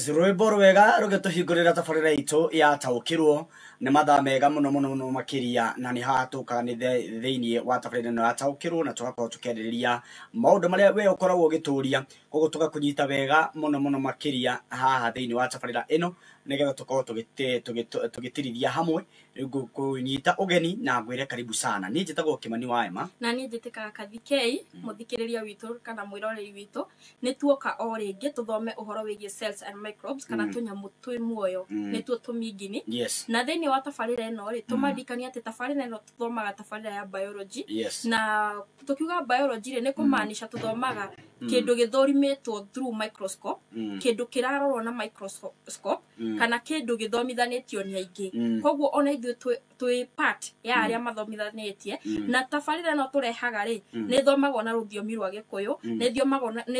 Yes, rwĩmbo rwega rũgĩtũhingũrĩra tabarĩra itũ ya taũkĩrwo. Nĩ mathaa mega mũno mũno mũno makĩria, na nĩ haha tũkaga nĩ thĩinĩ wa tabarĩra ĩno ya taũkĩrwo, na tũgakorwo tũkĩarĩrĩria maũndũ marĩa we ũkoragwo ũgĩtũria. Koguo tũgakũnyita wega mũno mũno makĩria haha thĩinĩ wa tabarĩra ĩno, nĩgetha tũkorwo tũgĩtirithia hamwe. Ngũkũnyita ũgeni na ngwĩre karibu sana. Niĩ njĩtagwo Kĩmani wa Emma. Na niĩ njĩtĩkaga Kathi K. Mũthikĩrĩria witũ kana mwĩroreri witũ, nĩ tuoka o rĩngĩ tũthome ũhoro wĩgiĩ cells and microbes, kana tũnyamũ twĩ muoyo, nĩtuo tũmingini. Na thĩinĩ wa tabarĩra ĩno rĩ, tũmaririkanie atĩ tabarĩra ĩno tũthomaga tabarĩra ya biology. Na tũkiuga biology rĩ, nĩ kũmaanisha tũthomaga kĩndũ gĩthũrimĩtwo through microscope, kĩndũ kĩrarorwo na microscope, kana kĩndũ gĩthomithanĩtio nĩ aingĩ. Koguo ona ithuĩ twĩ part ya arĩa mathomithanĩtie. Na tabarĩra ĩno tũrehaga rĩ, nĩ ĩthomagwo na rũthiomi rwa Gĩkũyũ, nĩ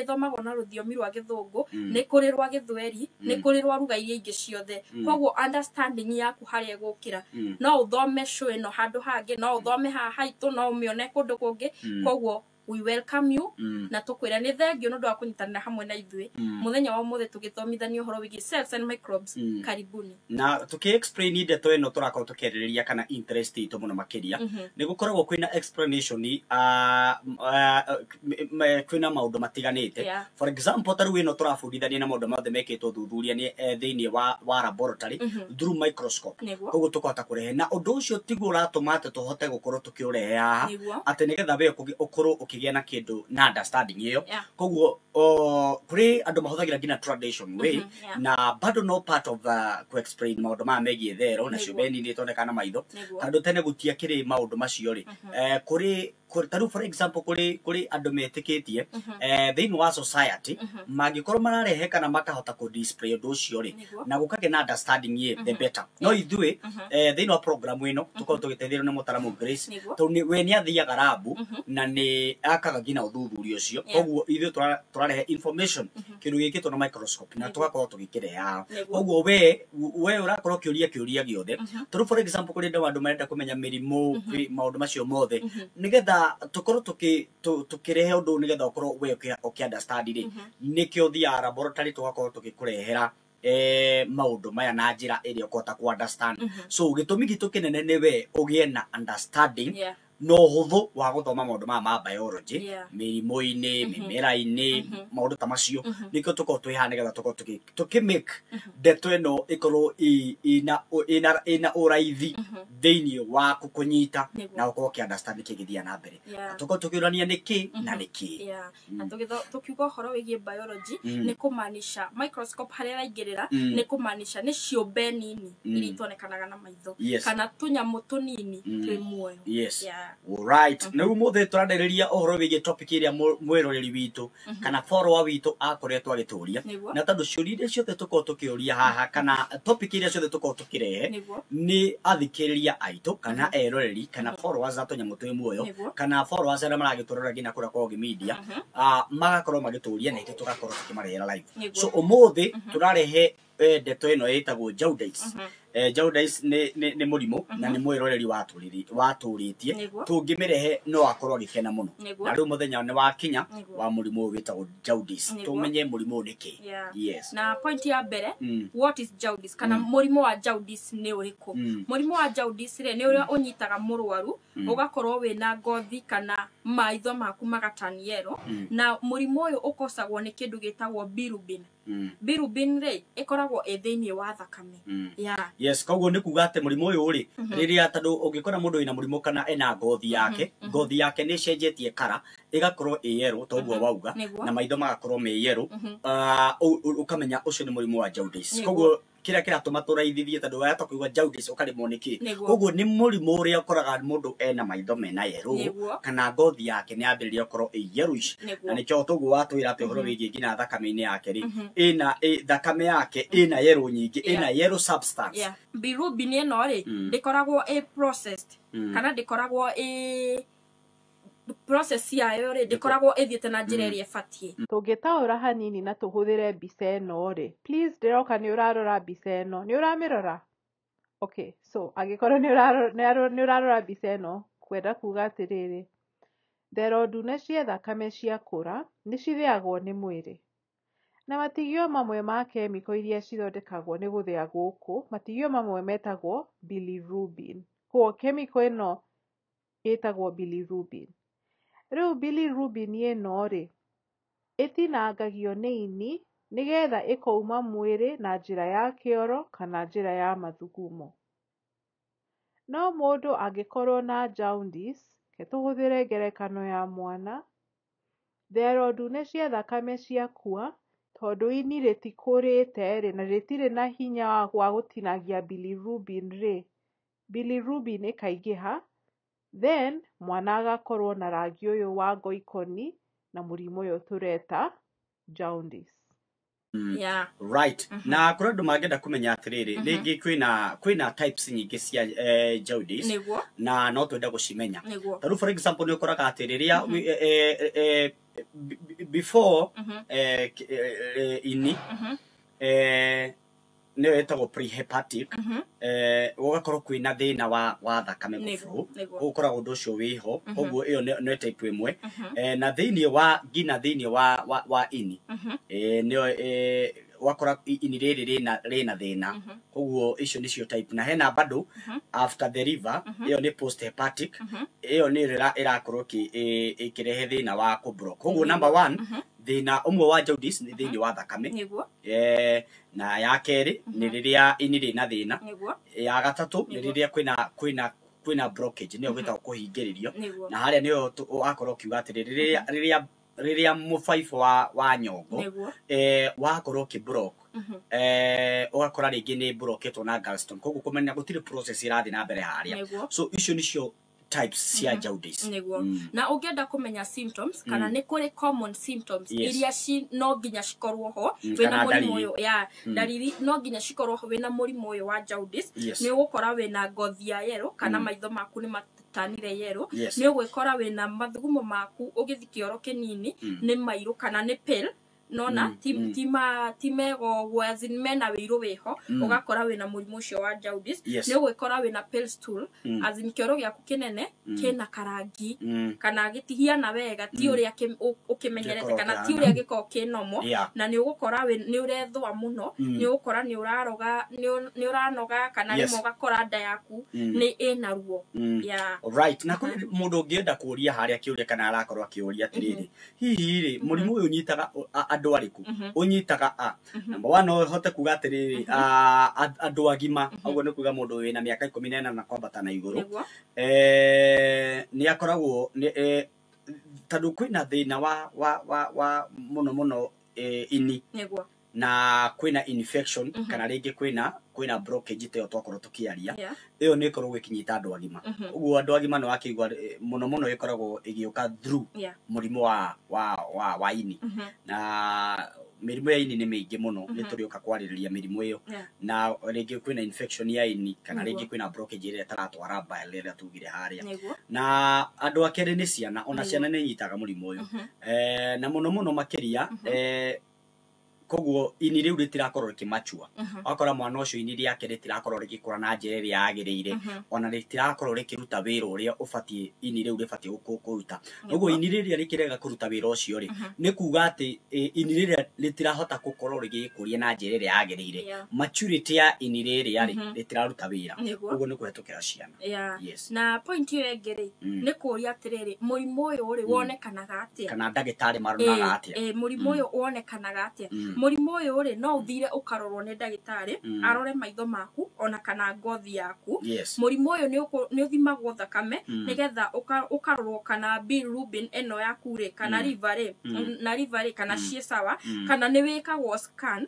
ĩthomagwo na rũthiomi rwa Gĩthũngũ, nĩ kũrĩ rwa Gĩthweri, nĩ kũrĩ rwa ruga iria ingĩ ciothe. Koguo understanding yaku harĩa ĩgũkĩra, no ũthome show ĩno handũ hangĩ, no ũthome haha haitũ, no ũmĩone kũndũ kũngĩ. Koguo we welcome you, na tũkwĩra nĩ thengiũ nĩ ũndũ wa kũnyitanĩra hamwe na ithuĩ mũthenya wa ũmũthĩ tũgĩthomithania ũhoro wĩgiĩ cells and microbes. Karibuni. Na tuki explain ndeto ĩno tũrakorwo tũkĩarĩrĩria kana interest itũ mũno makĩria, nĩ gũkoragwo kwĩna explanation, kwĩna maũndũ matiganĩte. For example, ta rĩu ĩno tũrabundithania na maũndũ mothe mekĩtwo thuthuria nĩ thĩinĩ wa laboratory through microscope. Koguo tũkahota kũrehe, na ũndũ ũcio tiguo ũratũma atĩ tũhote gũkorwo tũkĩũrehe haha, atĩ nĩgetha we ũkorwo ũkĩgĩa na kĩndũ na understanding ĩyo. Koguo kũrĩ andũ mahũthagĩra nginya tradition way, na bado no part of ku explain maũndũ maya megiĩ thero na ciũmbe nini itonekaga na maitho. Tondũ tene gũtiakĩrĩ maũndũ macio rĩ, kũrĩ ta rĩu, for example, kũrĩ andũ metĩkĩtie thĩinĩ wa society, mangĩkorwo mararehe kana makahota kũ display ũndũ ũcio rĩ, na gũkagĩa na understanding ĩ, the better. No ithuĩ thĩinĩ wa program ĩno tũkorwo tũgĩteithĩrĩrio nĩ mũtaramu Grace, tondũ we nĩ athiaga rabu na nĩ akaga nginya ũthuthuria ũcio. Koguo ithuĩ tũrarehe information, kĩndũ gĩkĩtwo na microscope, na tũgakorwo tũgĩkĩrehe haha. Koguo we ũrakorwo ũkĩũria kĩũria gĩothe. Tondũ, for example, kũrĩ andũ marenda kũmenya mĩrimũ, kwĩ maũndũ macio mothe, nĩgetha tũkorwo tũkĩrehe ũndũ, nĩgetha ũkorwo we ũkĩ understand rĩ, nĩkĩo thiaga laboratory, tũgakorwo tũgĩkũrehera maũndũ maya na njĩra ĩrĩa ũkũhota ku understand. So gĩtũmi gitũ kĩnene nĩ we ũgĩe na understanding na ũhũthũ wa gũthoma maũndũ maya ma biology, mĩrimũ-inĩ, mĩmera-inĩ, maũndũ ta macio. Nĩkĩo tũkorwo twĩ haha, nĩgetha tũkorwo tũkĩ make ndeto ĩno ĩkorwo ĩna ũraithi thĩinĩ waku kũnyita na ũkorwo ũkĩ understand nĩkĩ gĩthiaga na mbere. Na tũkorwo tũkĩũrania nĩkĩ na nĩkĩ. Yeah. Na tũkiuga ũhoro wĩgiĩ biology, nĩ kũmaanisha microscope harĩa ĩraingĩrĩra, nĩ kũmaanisha nĩ ciũmbe nini iria itonekanaga na maitho, kana tũnyamũ tũnini twĩ muoyo. Alright. Rĩu mũthĩ tũranĩrĩria ũhoro wĩgiĩ topic ĩrĩa mwĩroreri witũ kana follower witũ akoretwo agĩtũria. Na tondũ ciũria iria ciothe tũkorwo tũkĩũria haha, kana topic iria ciothe tũkorwo tũkĩrehe, nĩ athikĩrĩria aitũ kana eroreri kana followers a tũnyamũ twĩ muoyo, kana followers arĩa maragĩtũrora nginya kũrĩa kwa Ũgĩ Media, magakorwo magĩtũria na ithuĩ tũgakorwo tũkĩmarehera live. So ũmũthĩ tũrarehe ndeto ĩno ĩtagwo jaundice. Jaundice nĩ mũrimũ na nĩ mwĩroreri watũrĩtie, tũngĩmĩrehe no akorwo agĩkena mũno. Na rĩu mũthenya nĩ wakinya wa mũrimũ ũyũ wĩtagwo jaundice. Tũmenye mũrimũ ũyũ nĩ kĩ. Na point ya mbere, what is jaundice, kana mũrimũ wa jaundice nĩ ũrĩkũ? Mũrimũ wa jaundice rĩ, nĩ ũrĩa ũnyitaga mũrwaru, ũgakorwo wĩna ngothi kana maitho maku magatani yellow. Na mũrimũ ũyũ ũkosagwo nĩ kĩndũ gĩtagwo bilirubin. Bilirubin rĩ, ĩkoragwo ĩ thĩinĩ wa thakame. Yes, koguo nĩ kuga atĩ mũrimũ ũyũ rĩ, rĩrĩa tondũ ũngĩkora mũndũ wĩna mũrimũ kana ena ngothi yake, ngothi yake nĩ ĩcenjetie kara, ĩgakorwo ĩ yellow toguo wauga, na maitho magakorwo me yellow, ũkamenya ũcio nĩ mũrimũ wa jaundice. Koguo kĩrĩa kĩratũma tũraithithie, tondũ wahota kũigua jaundice ũkaremwo nĩ kĩ. Koguo nĩ mũrimũ ũrĩa ũkoraga mũndũ ena maitho mena yellow, kana ngothi yake nĩ yambĩrĩria gũkorwo ĩ yellowish. Na nĩkĩo toguo watwĩra atĩ ũhoro wĩgiĩ nginya thakame-inĩ yake rĩ, thakame yake ĩna yellow nyingĩ, ĩna yellow substance. Bilirubin ĩno rĩ, ndĩkoragwo ĩ processed, kana ndĩkoragwo ĩ process yayo rĩ, ndĩkoragwo ĩthiĩte na njĩra ĩrĩa ĩbatiĩ. Tũngĩtaũra hanini na tũhũthĩre mbica ĩno rĩ, please ndĩroka nĩ ũrarora mbica ĩno, nĩ ũramĩrora? Okay, so angĩkorwo nĩ ũrarora mbica ĩno, kwenda kuga atĩrĩrĩ, thero ndune cia thakame ciakũra nĩ cithĩagwo nĩ mwĩrĩ. Na matigio mamwe ma kemiko iria cithondekagwo nĩ gũthĩa gũkũ, matigio mamwe metagwo bilirubin. Koguo kemiko ĩno ĩtagwo bilirubin. Rĩu bilirubin ĩno rĩ, ĩtinangagio nĩ ini nĩgetha ĩkauma mwĩrĩ na njĩra ya kĩoro kana njĩra ya mathugumo. No mũndũ angĩkorwo na jaundice, reke tũhũthĩre ngerekano ya mwana, thero ndune cia thakame ciakua, tondũ ini rĩtikũrĩte rĩ, na rĩtirĩ na hinya wa gũtinangia bilirubin rĩ, bilirubin ĩkaingĩha, then mwana agakorwo na rangi ũyũ wa ngoikoni na mũrimũ ũyũ tũreta jaundice. Yeah. Right. Na kũrĩ andũ mangĩenda kũmenya atĩrĩrĩ, rĩngĩ kwĩna types nyingĩ cia jaundice. Nĩguo. Na no twende gũcimenya. Nĩguo. Ta rĩu for example nĩ ũkoraga atĩ rĩrĩa before ini nĩyo ĩtagwo prehepatic, ũgakorwo kwĩna thĩna wa thakame gũbũ, ũkoragwo ũndũ ũcio wĩho, koguo ĩyo nĩ type ĩmwe. Na thĩinĩ wa nginya thĩinĩ wa ini nĩyo wakora ini rĩrĩ rĩna thĩna, koguo icio nĩcio type. Na hena bado after the liver, ĩyo nĩ post hepatic, ĩyo nĩ ĩrakorwo ĩkĩrehe thĩna wa kũblock. Koguo number 1, thĩna ũmwe wa jaundice nĩ thĩinĩ wa thakame. Nĩguo. Na ya kerĩ nĩ rĩrĩa ini rĩna thĩna. Nĩguo. Ya gatatũ nĩ rĩrĩa kwĩna blockage, nĩyo gwĩtagwo kũhingĩrĩrio. Na harĩa nĩyo wakorwo ũkiuga atĩrĩrĩ, rĩrĩa mũbaibũ wa nyongo wakorwo ũkĩblock, ũgakora rĩngĩ nĩ blocketwo na gallstone, koguo kũmenya gũtirĩ process ĩrathiĩ na mbere harĩa. So icio nĩcio types cia jaundice. Nĩguo. Na ũngĩenda kũmenya symptoms, kana nĩ kũrĩ common symptoms iria no nginya cikorwo ho wĩna mũrimũ ũyũ, ya ndariri no nginya cikorwo ho wĩna mũrimũ ũyũ wa jaundice. Nĩ ũgũkora wĩna ngothi ya yellow, kana maitho maku nĩ matanire yellow, nĩ ũgwĩkora wĩna mathugumo maku ũgĩthiĩ kĩoro kĩnini nĩ mairũ kana nĩ pale, nona ti mega ũguo, as in mena wĩirũ wĩho, ũgakora wĩna mũrimũ ũcio wa jaundice. Nĩ ũgwĩkora wĩna pale stool, as in kĩoro gĩaku kĩnene kĩna karangi kana gĩtihiana wega, ti ũrĩa ũkĩmenyerete kana ti ũrĩa gĩkoragwo kĩ normal. Na nĩ ũgũkora nĩ ũrethũa mũno, nĩ ũgũkora nĩ ũraroga, nĩ ũranoga, kana rĩmwe ũgakora nda yaku nĩ ĩna ruo. Right. Na kũrĩ mũndũ ũngĩenda kũũria harĩa kĩũria kana arakorwo akĩũria atĩrĩrĩ, hihi rĩ mũrimũ ũyũ ũnyitaga andũ arĩkũ? Ũnyitaga a number 1 no hote kuga atĩrĩrĩ, andũ agima, ũguo nĩ kuga mũndũ wĩna mĩaka 18 na kwambata na igũrũ, nĩ akoragwo tondũ kwĩna thĩna wa mũno mũno ini. Nĩguo. Na kwĩna infection, kana rĩngĩ kwĩna blockage ta ĩyo twakorwo tũkĩaria, ĩyo nĩ ĩkoragwo ĩkĩnyita andũ agima. Ũguo andũ agima nĩ wakĩigua mũno mũno ĩkoragwo ĩgĩũka through mũrimũ wa ini. Na mĩrimũ ya ini nĩ mĩingĩ mũno, nĩ tũrĩũka kwarĩrĩria mĩrimũ ĩyo. Na rĩngĩ kwĩna infection ya ini, kana rĩngĩ kwĩna blockage ĩrĩa ĩtaratwara bile ĩrĩa tugire harĩa. Na andũ a kerĩ nĩ ciana, ona ciana nĩ inyitaga mũrimũ ũyũ, na mũno mũno makĩria koguo ini rĩu rĩtirakorwo rĩkĩmachua. Wakora mwana ũcio ini rĩake rĩtirakorwo rĩgĩkũra na njĩra ĩrĩa yagĩrĩire, ona rĩtirakorwo rĩkĩruta wĩra ũrĩa ũbatiĩ ini rĩu rĩbatiĩ kũruta. Ũguo ini rĩrĩa rĩkĩrega kũruta wĩra ũcio rĩ, nĩ kuga atĩ ini rĩrĩa rĩtirahota gũkorwo rĩgĩkũria na njĩra ĩrĩa yagĩrĩire. Maturity ya ini rĩrĩa rĩ rĩtiraruta wĩra. Ũguo nĩ kũhetũkĩra ciana. Na point ĩyo ĩngĩ rĩ, nĩ kũũria atĩrĩrĩ, mũrimũ ũyũ rĩ wonekanaga atĩa? Kana ndagĩtarĩ maronaga atĩa? Mũrimũ ũyũ wonekanaga atĩa? Mũrimũ ũyũ rĩ no ũthire ũkarorwo nĩ ndagĩtarĩ, arore maitho maku ona kana ngothi yaku. Mũrimũ ũyũ nĩ ũthimagwo thakame nĩgetha ũkarorwo kana bilirubin ĩno yaku rĩ, kana liver rĩ, na liver rĩ kana ciĩ sawa, kana nĩ wĩkagwo scan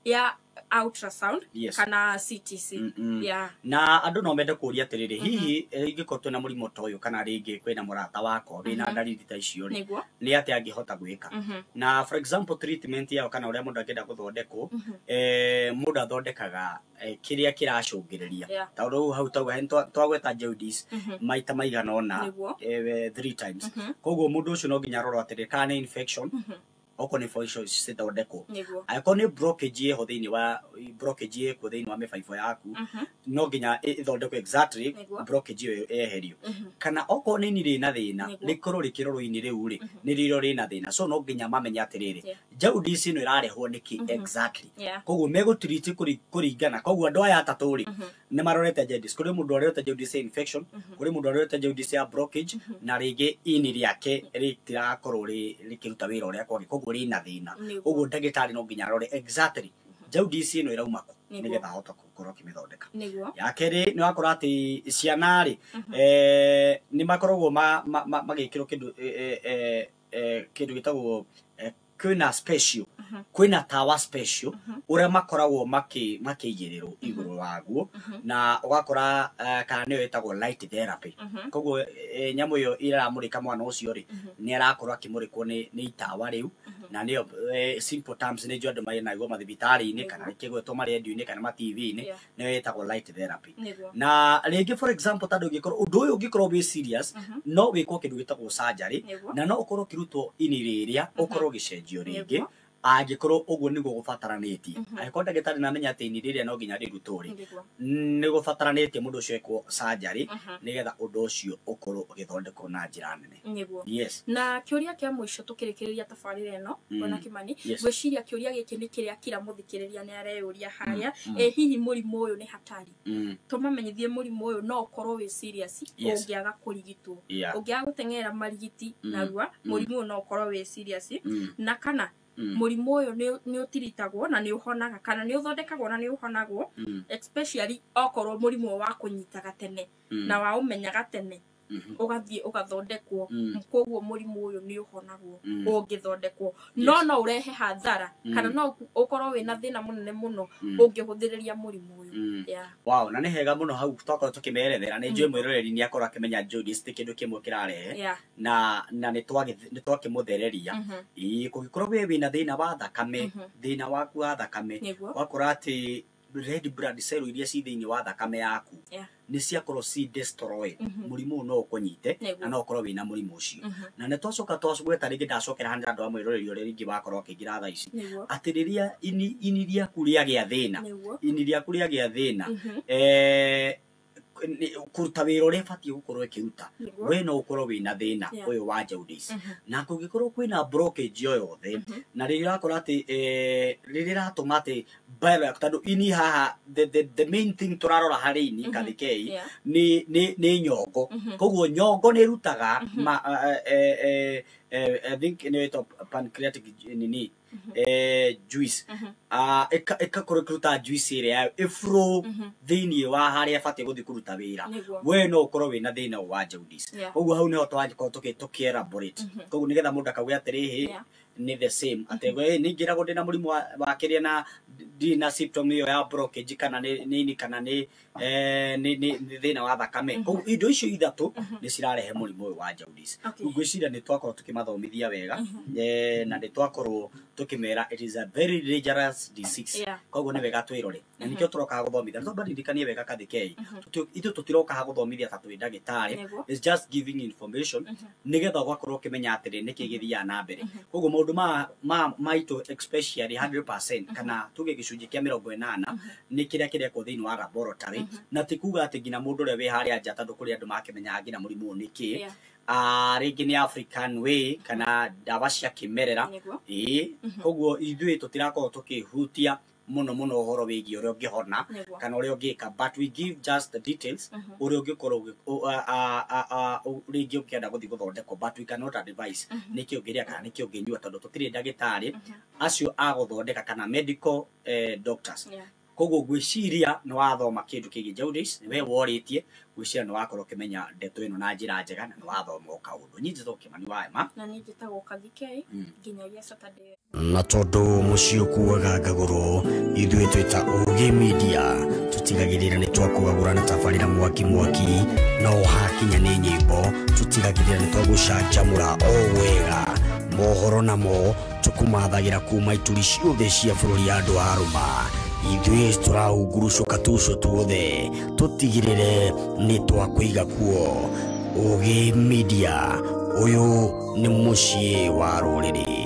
ya ultrasound kana CTC. Na andũ no mende kũũria atĩrĩrĩ, hihi ingĩkorwo twĩna mũrimũ ta ũyũ kana rĩngĩ kwĩna mũrata wakwa wĩna ndariri ta icio rĩ, nĩ atĩa angĩhota gwĩka? Na for example treatment yao kana ũrĩa mũndũ angĩenda gũthondekwo, mũndũ athondekaga kĩrĩa kĩracũngĩrĩria. Ta rĩu hau tauga twagweta jaundice maita maigana ũna, 3 times. Koguo mũndũ ũcio no nginya arorwo atĩrĩrĩ kana nĩ infection, okorwo nĩ infection cithondekwo, angĩkorwo nĩ blockage ĩho thĩinĩ wa blockage ĩkuo thĩinĩ wa mĩbaibũ yaku, no nginya ĩthondekwo exactly blockage ĩyo yeherio. Kana okorwo nĩ ini rĩna thĩna, rĩkorwo rĩkĩrorwo ini rĩu rĩ, nĩ rĩo rĩna thĩna. So no nginya mamenye atĩrĩrĩ, Jaundice ĩno ĩrarehwo nĩkĩ exactly. Koguo megũtiriti kũringana. Koguo andũ aya atatũ rĩ nĩ marorete jaundice. Kũrĩ mũndũ ũrorete jaundice ya infection, kũrĩ mũndũ ũrorete jaundice ya blockage, na rĩngĩ ini rĩake rĩtirakorwo rĩkĩruta wĩra ũrĩa kwagĩrĩire, koguo rĩna thĩna. Koguo ndagĩtarĩ no nginya arore exactly jaundice ĩno ĩrauma kũ nĩgetha ahote gũkorwo akĩmĩthondeka. Ya kerĩ nĩ wakora atĩ ciana rĩ nĩ makoragwo magĩkĩrwo kĩndũ kĩndũ gĩtagwo kwĩna special, kwĩna tawa special ũrĩa makoragwo makĩigĩrĩrwo igũrũ waguo, na ũgakora kana nĩyo ĩtagwo light therapy. Koguo nyamũ ĩyo ĩramũrĩka mwana ũcio rĩ nĩ arakorwo akĩmũrĩkwo nĩ itawa rĩu, na nĩyo simple terms nĩ njũĩ andũ marĩ naguo mathibitarĩ-inĩ kana rĩkĩgwetwo marendio-inĩ kana ma TV-inĩ, nĩyo ĩtagwo light therapy. Na rĩngĩ for example tondũ ũngĩkorwo ũndũ ũyũ ũngĩkorwo wĩ serious no wĩkwo kĩndũ gĩtagwo surgery, na no ũkorwo ũkĩrutwo ini rĩrĩa ũkorwo ũgĩcenjio rĩngĩ angĩkorwo ũguo nĩguo gũbataranĩtie. Angĩkorwo ndagĩtarĩ nĩamenya atĩ ini rĩrĩa no nginya rĩrutwo rĩ, nĩ gũbataranĩtie mũndũ ũcio ekwo surgery nĩgetha ũndũ ũcio ũkorwo ũgĩthondekwo na njĩra nene. Yes. Na kĩũria kĩa mũico tũkĩrĩkĩrĩria tabarĩra ĩno Bwana Kimani, ngwĩciria kĩũria gĩkĩ nĩ kĩrĩa kira mũthikĩrĩria nĩ areyũria harĩa, hihi mũrimũ ũyũ nĩ hatari? Tũmamenyithie mũrimũ ũyũ no ũkorwo wĩ serious ũngĩaga kũrigitwo, ũngĩaga gũteng'era marigiti narua, mũrimũ ũyũ no ũkorwo wĩ serious, na kana mũrimũ ũyũ nĩ ũtiritagwo na nĩ ũhonaga kana nĩ ũthondekagwo na nĩ ũhonagwo, especially okorwo mũrimũ ũyũ wa kũnyitaga tene na wa ũmenyaga tene ũgathiĩ ũgathondekwo. Koguo mũrimũ ũyũ nĩ ũhonagwo ũngĩthondekwo, no no ũrehe hathara kana no ũkorwo wĩna thĩna mũnene mũno ũngĩhũthĩrĩria mũrimũ ũyũ. Wow, na nĩ hega mũno hau twakorwo tũkĩmerethera. Nĩ njũĩ mwĩroreri nĩ akorwo akĩmenya jaundice ti kĩndũ kĩmwe kĩrarehe, na nĩ twakĩmũthereria. Kũngĩkorwo we wĩna thĩna wa thakame, thĩna waku wa thakame, wakora atĩ red blood cell iria ci thĩinĩ wa thakame yaku nĩ ciakorwo ci destroyed, mũrimũ ũyũ no ũkũnyite na no ũkorwo wĩna mũrimũ ũcio. Na nĩ twacoka twagweta rĩngĩ, ndacokera hanĩ andũ a mwĩroreri ũrĩa rĩngĩ wakorwo akĩingĩra thaa ici, atĩ rĩrĩa ini rĩaku rĩagĩa thĩna, ini rĩaku rĩagĩa thĩna kũruta wĩra ũrĩa ĩbatiĩ gũkorwo ĩkĩruta, we no ũkorwo wĩna thĩna ũyũ wa jaundice. Na kũngĩkorwo kwĩna blockage o yothe, na rĩrĩa ũrakora atĩ rĩrĩa ĩratũma atĩ bile yaku, tondũ ini haha the main thing tũrarora harĩ ini Kathikei nĩ nyongo. Koguo nyongo nĩ ĩrutaga I think nĩ ĩtagwo pancreatic nini juice, ĩgakorwo ĩkĩruta juice ĩrĩa yayo ĩflow thĩinĩ wa harĩa ĩbatiĩ gũthiĩ kũruta wĩra, we no ũkorwo wĩna thĩna wa jaundice. Koguo hau nĩho twakorwo tũkĩ elaborate. Koguo nĩgetha mũndũ akauge atĩrĩrĩ nĩ the same, atĩ we nĩ ngĩragwo ndĩna mũrimũ wa kĩrĩa na ndirĩ na symptom ĩyo ya blockage kana nĩ ini kana nĩ thĩna wa thakame. Koguo indo icio ithatũ nĩ cirarehe mũrimũ ũyũ wa jaundice. Ngwĩciria nĩ twakorwo tũkĩmathomithia wega, na nĩ twakorwo tũkĩmera it is a very dangerous disease. Koguo nĩ wega twĩrore, na nĩkĩo tũrokaga gũthomithia. Na tũbaririkanie wega Kathikei, ithuĩ tũtirokaga gũthomithia ta twĩ ndagĩtarĩ, it's just giving information nĩgetha ũgakorwo ũkĩmenya atĩrĩ nĩkĩ gĩthiaga na mbere. Koguo maũndũ maitũ especially 100% kana tuge gĩcunjĩ kĩa 80 nĩ kĩrĩa kĩrekwo thĩinĩ wa laboratory, na ti kuga atĩ nginya mũndũ ũrĩa wĩ harĩa nja, tondũ kũrĩ andũ makĩmenyaga nginya mũrimũ ũyũ nĩ kĩ, rĩngĩ nĩ African way kana ndawa cia kĩmerera. Koguo ithuĩ tũtirakorwo tũkĩhutia mũno mũno ũhoro wĩgiĩ ũrĩa ũngĩhona kana ũrĩa ũngĩka, but we give just the details ũrĩa ũngĩkorwo rĩngĩ ũkĩenda gũthiĩ gũthondekwo, but we cannot advise nĩkĩ ũngĩrĩa kana nĩkĩ ũngĩnyua, tondũ tũtirĩ ndagĩtarĩ acio a gũthondeka kana medical doctors. Koguo ngwĩciria nĩ wathoma kĩndũ kĩgiĩ jaundice, we worĩtie, ngwĩciria nĩ wakorwo ũkĩmenya ndeto ĩno na njĩra njega na nĩ wathoma o kaũndũ. Niĩ njĩtagwo Kimani wa Emma. Na niĩ njĩtagwo Kathikei, nginyagia Saturday. Na tondũ mũciĩ ũkuaga ngagũrũ, ithuĩ twĩta Ũgĩ Media tũtigagĩrĩra nĩ twakũgagũra na tabarĩra mwaki mwaki, no hakinya nĩ nyĩmbo tũtigagĩrĩra nĩ twagũcanjamũra o wega. Mohoro namo tũkũmathagĩra kuma ituri ciothe cia bũrũri andũ a rũma. Ithuĩ tũrahungurucũka tuco tuothe tũtigĩrĩre nĩ twakũiga kuo. Ũgĩ Media, ũyũ nĩ mũciĩ wa rũrĩrĩ.